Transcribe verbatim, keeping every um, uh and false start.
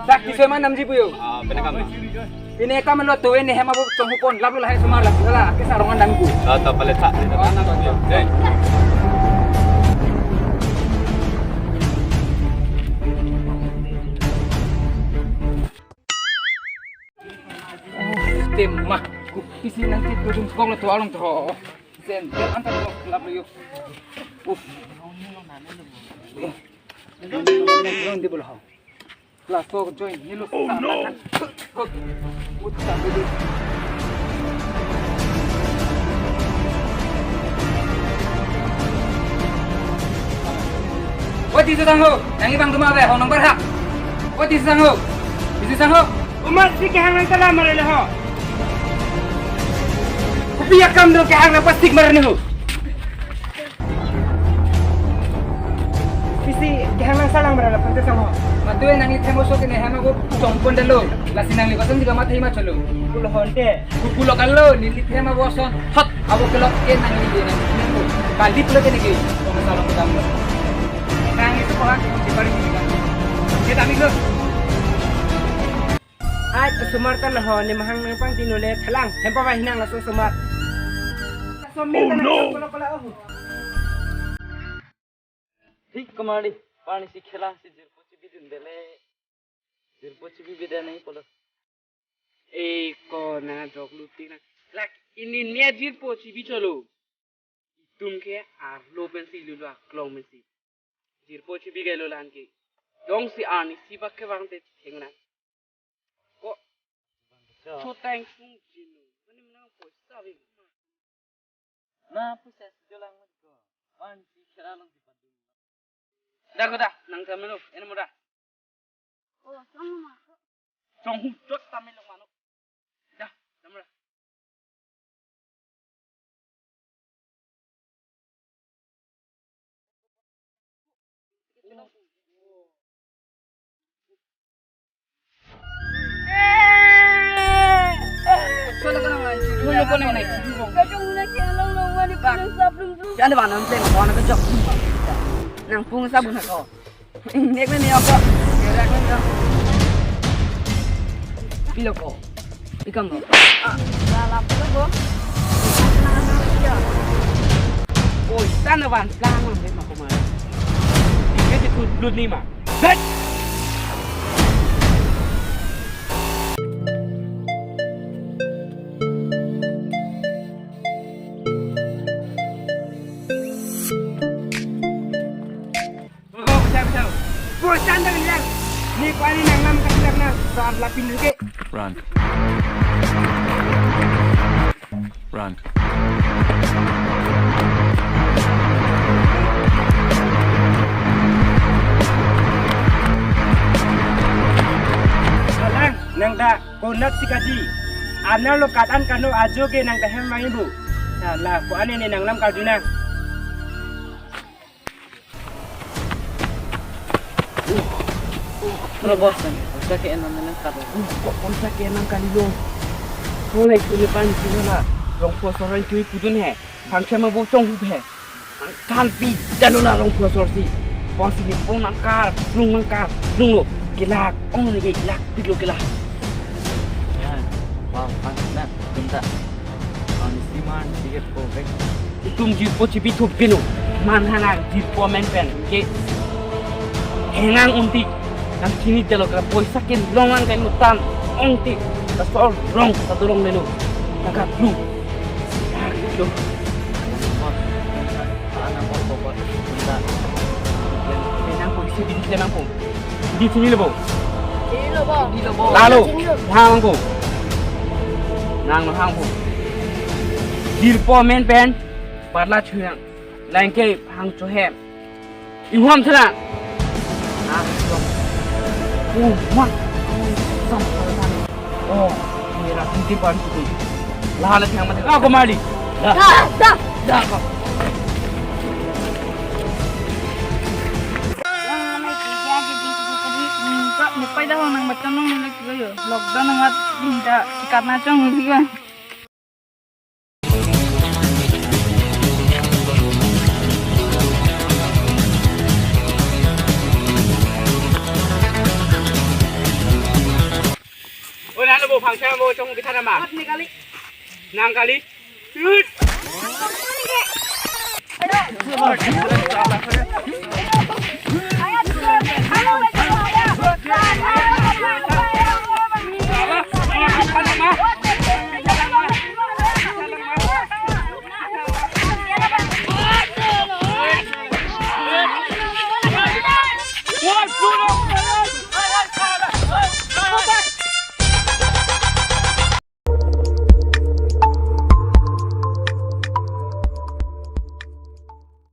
Dak kisoi ma namji puyo. Ah, pene kam. Pine kam lo to ne hem abo chonghu pon lap lo lahai osomar lap la ke sarong an damku. Ah, ta pale tha. Dei. Tim mah. Isi nangji to dum kong lo to along to. Sen, sen, anta to lap lo yo. Uf. Di bolo ho. Laso join ni lo. Oh no. What is it, Sangho? Yang ibang duma be, ho number ha. What is it, Sangho? Is it, Sangho? Umat si kehang nang salam mare le ho. Kopi akam do kehang nang pastik mare ne ho. Pisi kehang nang salam mare le pante Sangho. Matu nangli themo so kene hem ako chongpon dalo. Lasi nangli koson jika matha ima cholo. Pulo honte. Pulo kalo, neli thema boson. Hot, abo kelok ke nangli de nangli. Kali pulo kene ke. Kong salam kita mo. Nangli tu kohan, di pari kita. Kita ambil lo. Ai, osomar ta laho, ne mahang nang pangtin lo le thalang. Hem pavai hinang laso osomar. Oh no. Thik komarli, pani si khela si jirpo chibidun dele. Jirpo chibi bidane polo. Ei ko na jok luti na. Lak ini nia jirpo chibi cholo. Itum ke arlo pen si lulu aklong pen si. Jirpo chibi gelo lan ke. Jongsi arnisi bak ke bang te thengna. Ko. Chotang sung jinu. Mani menang poisa bing. Na poisa si jolang ko. Pani si khela lang si padu. Da ko da, nang samelo, eno mo da. Oh, sama ma. Chonghu jot samelo mano. Da, samelo. Yan ba nam pleng ko na kejok. Nang pung sabun ako. Nek na ni ako. Pilo ko. Ikam lo. Ah, lalap lo ko. Oi, sana ban lang mang bet mako ma. Ike ti tu lut ni ma. Set. Bosan dah bilang. Ni pani nang nam kasih na. Sar lapin ke. Run. Run. Alang, nang da konat si kaji. Anar lo kat an kano ajo ke nang tahem mangibu. Sala ko ane ne nang nam karduna. Robo, poisa ke enam menang kado. Kok poisa ke enam kali lo. Solai kuli pan sila. Rongpho sorai tui pudun he. Pangsa ma bo chonghu he. Kan pi danu na rongpho sor si. Pon si ni pon nangkar, lung nangkar, lung lo. Kelak, ong ni kelak, pik lo kelak. Ya, wow, kan na, pinta. Ang siman, sige po, bek. Itum jirpo chibi thup keno. Man hanang jirpo men pen. Ke. Hengang unti. Nang chini jalo kena poisa ke longan kain utan. Ongti. Kasol rong, satu rong lelo. Nangkat lu. Nangkat lu. Ana bor bor. Pinta. Nang polisi di sini nang pung. Di sini lebo. Sini lo, Bang. Sini lo, Bang. Lalo. Sini lo. Hang ko. Nang hang ko. Jirpo men pen. Patla chuyang. Lain ke hang cho hem. Ihum sana. Ah, oh, ma. Oh, mera hindi pan ko. Lahat na siyang mati. Ako mali. Da. Da, da. Da ko. Nagpay dah nang macam nang nilai ko yo. Lockdown nang at hindi sikat na chong hindi ko. Pangsa mo chong bitha nama. Nang kali. Lut.